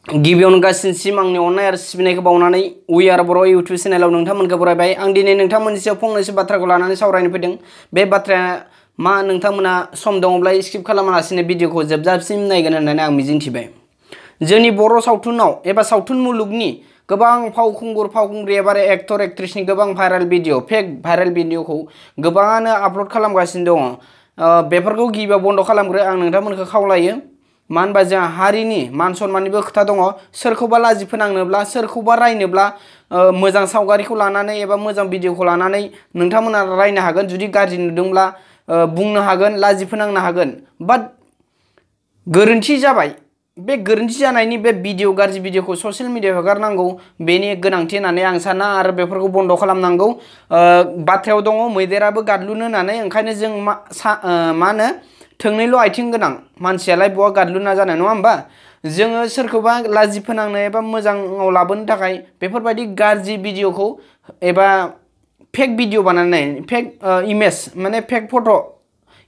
गिबियावनो गासिनिसिम आंनि अननाय आरो सिबिनायखौ बावनानै वी आर बर' इउटुब चेनेलाव नोंथांमोनखौ बरायबाय। आं दिनै नोंथांमोननि सायाव फंनैसो बाथ्राखौ लानानै सावरायनो फैदों। बे बाथ्राया मा नोंथांमोना सम दङब्ला स्किप खालामालासिनो भिडिअखौ जोबजासिम नायगोन होननानै आं मिजिंथिबाय। जोंनि बर' सावथुनाव एबा सावथुन मुलुगनि गोबां फावखुंगुर फावखुंग्रि एबा एक्टर एक्ट्रेसनि गोबां भाइरेल भिडिअ फेक भाइरेल भिडिअखौ गोबाङानो आपल'ड खालामगासिनो दङ। बेफोरखौ गिबियाव बन्द' खालामग्रो आं नोंथांमोनखौ खावलायो। मानो होनबा जोंहा हारिनि मान सन्माननिबो खोथा दङ। सोरखौबा लाजि फोनांनोब्ला सोरखौबा रायनोब्ला मोजां सावगारिखौ लानानै एबा मोजां भिडिअखौ लानानै नोंथांमोना रायनो हागोन। जुदि गाज्रि नुदोंब्ला बुंनो हागोन, लाजि फोनांनो हागोन। बाट गोरोन्थि जाबाय। बे गोरोन्थि जानायनि बे भिडिअ गाज्रि भिडिअखौ ससियेल मिडियायाव हगारनांगौ बेनि गोनांथि होननानै आं साना आरो बेफोरखौ बन्द' खालामनांगौ। बाथ्रायाव दङ मैदेराबो गादलुनो होननानै। ओंखायनो जों मा होनो थोंनैल' आथिं गोनां मानसियालाय बहा गादलुना जानो, नङा होमबा? जोङो सोरखौबा लाजि फोनांनो एबा मोजाङाव लाबोनो थाखाय बेफोरबायदि गाज्रि भिडिअखौ एबा फेक भिडिअ बानायनाय फेक इमेज माने फेक फट'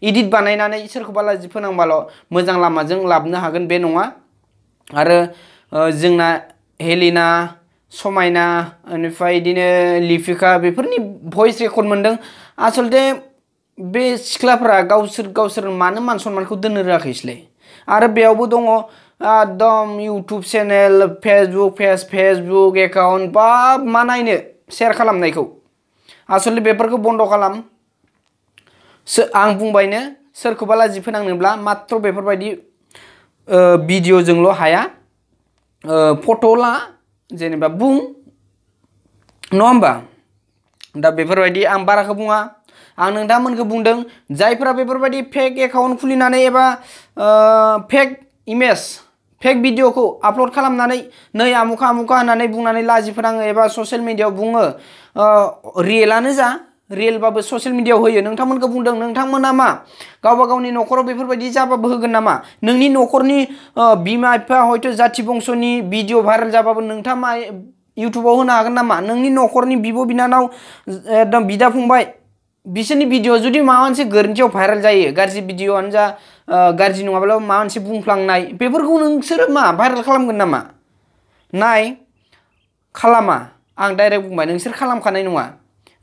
इडिट बानायनानै सोरखौबा लाजि फोनांबाल' मोजां लामाजों लाबोनो हागोन बे नङा। आरो जोंना हेलिना, समायना, बेनिफ्राय बिदिनो लिपिका बेफोरनि भइस रेकर्ड मोनदों। आसलथे बे सिख्लाफोरा गावसोर मानो मान सन्मानखौ दोननो रोङाखैसैलाय। आरो बेयावबो दङ एकदम YouTube channel, Facebook page, Facebook account बा मा नायनो शेयार खालामनायखौ। आसलथे बेफोरखौ बन्द' खालाम। आं बुंबायनो सोरखौबा लाजि फोनांनोब्ला मात्र बेफोरबायदि भिडिअजोंल' हाया। फट' ला जेनेबा बुं, नङा होमबा? दा बेफोरबायदि आं बाराखौ बुङा। आं नोंथांमोनखौ बुंदों जायफोरा बेफोरबायदि फेक एकाउन्ट खुलिनानै एबा फेक इमेज फेक भिडिअखौ आपल'ड खालामनानै नै आमुखा आमुखा होननानै बुंनानै लाजि फोनाङो एबा ससियेल मिडियायाव बुङो। रियेलानो जा रियेलबाबो ससियेल मिडियायाव होयो। नोंथांमोनखौ बुंदों नोंथांमोना मा गावबा गावनि न'खराव बेफोरबायदि जाबाबो होगोन नामा? नोंनि न'खरनि बिमा बिफा हयथ' जाथि बंस'नि भिडिअ भाइरेल जाबाबो नोंथाङा मा इउटुबाव होनो हागोन नामा? नोंनि न'खरनि बिब' बिनानाव एकदम बिदा फंबाय बिसोरनि भिडिअ जुदि माबा मोनसे गोरोन्थियाव भाइरेल जायो, गाज्रि भिडिअआनो जा गाज्रि नङाब्लाबो माबा मोनसे बुंफ्लांनाय, बेफोरखौ नोंसोरो मा भाइरेल खालामगोन नामा? नाय, खालामा। आं डाइरेक्ट बुंबाय नोंसोर खालामखानाय नङा।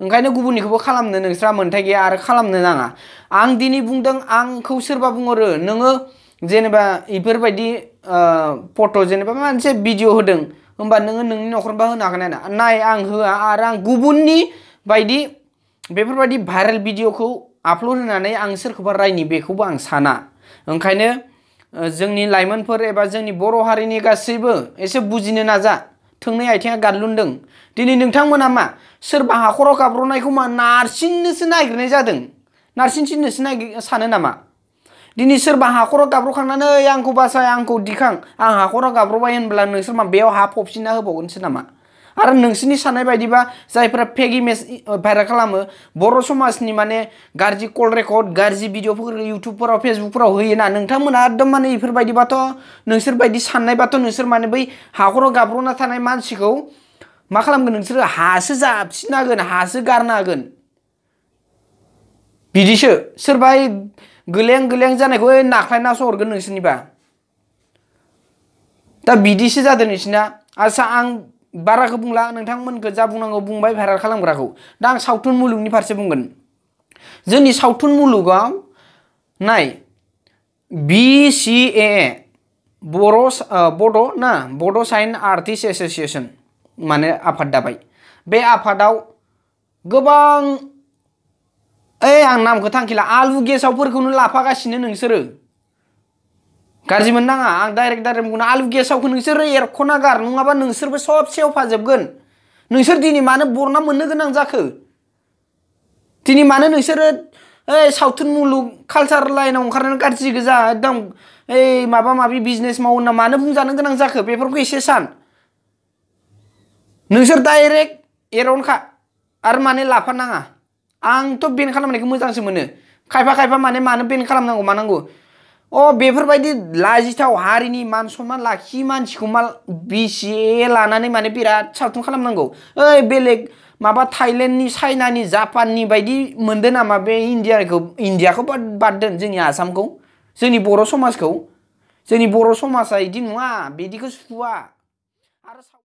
ओंखायनो गुबुननिखौबो खालामनो नोंस्रा मोन्थाय गैया आरो खालामनो नाङा। आं दिनै बुंदों, आंखौ सोरबा बुंहरो नोङो जेनेबा इफोरबायदि फट' जेनेबा माबा मोनसे भिडिअ होदों होमबा नोङो नोंनि न'खरनिबा होनो हागोन ना? नाय, आं होआ आरो आं गुबुननि बायदि बेफोरबायदि भाइरेल भिडिअखौ आपल'ड होनानै आं सोरखौबा रायनि बेखौबो आं साना। ओंखायनो जोंनि लाइमोनफोर एबा जोंनि बर' हारिनि गासैबो एसे बुजिनो नाजा। थोंनै आथिङा गादलुनदों। दिनै नोंथांमोना मा सोरबा हाखराव गाब्र'नायखौ मा नारसिननोसो नागिरनाय जादों? नारसिननोसो सानो नामा? दिनै सोरबा हाखराव गाब्र'खांनानै आंखौ बासाय, आंखौ दिखां, आं हाखराव गाब्र'बाय होनब्ला नोंसोर मा बेयाव हा फबसिनना होबावगोनसो नामा? आरो नोंसोरनि साननाय बायदिबा जायफोरा फेक इमेज भाइरेल खालामो, बर' समाजनि माने गाज्रि कल रेकर्ड गाज्रि भिडिअफोरखौ इउटुबफोराव फेसबुकफोराव होयोना, नोंथांमोना एकदम माने इफोरबायदिबाथ' नोंसोर बायदि साननायबाथ' नोंसोर माने बै हाखराव गाब्र'ना थानाय मानसिखौ मा खालामगोन नोंसोरो? हासो जाबसिनना होगोन, हासो गारना होगोन। बिदिसो सोरबा गोलें जानायखौ नाख्लायनासो हरगोन नोंसोरनिबा। दा बिदिसो जादों नोंसिना। आच्छा, आं बाराखौ बुंला, नोंथांमोनखौ जा बुंनांगौ बुंबाय भाइरेल खालामग्राखौ। दा आं सावथुन मुलुगनि फारसे बुंगोन। जोंनि सावथुन मुलुगाव नाय, BCAA बड' साइन आर्टिस्ट एस'सिएशन माने आफाद दाबाय। बे आफादाव गोबां आं नामखौ थांखिला आलु गेसावफोरखौनो लाफागासिनो नोंसोरो। गाज्रि मोननाङा, आं डाइरेक्ट बुंनो आलु गेसावखौ नोंसोरो एरख'ना गार, नङाबा नोंसोरबो सब सेवफाजोबगोन। नोंसोर दिनै मानो बरना मोननो गोनां जाखो? दिनै मानो नोंसोरो सावथुन मुलुग कालचार लाइनाव ओंखारनानै गाज्रि गोजा एकदम माबा माबि बिजनेस मावो ना मानो बुंजानो गोनां जाखो? बेफोरखौ एसे सान। नोंसोर डाइरेक्ट एराउन्डखा आरो माने लाफानाङा। आंथ' बेन खालामनायखौ मोजांसो मोनो। खायफा मानो बेन खालामनांगौ मानांगौ? बेफोरबायदि लाजिथाव हारिनि मान सन्मान लाखियै मानसिखौ मा BCAA लानानै माने बिराद सावथुन खालामनांगौ? बेलेग माबा थाइलेण्डनि, चाइनानि, जापाननि बायदि मोनदों नामा बे इन्डियाखौ बाद दोन, जोंनि आसामखौ, जोंनि बर' समाजखौ? जोंनि बर' समाजा इदि नङा बिदिखौ सुखुवा आरो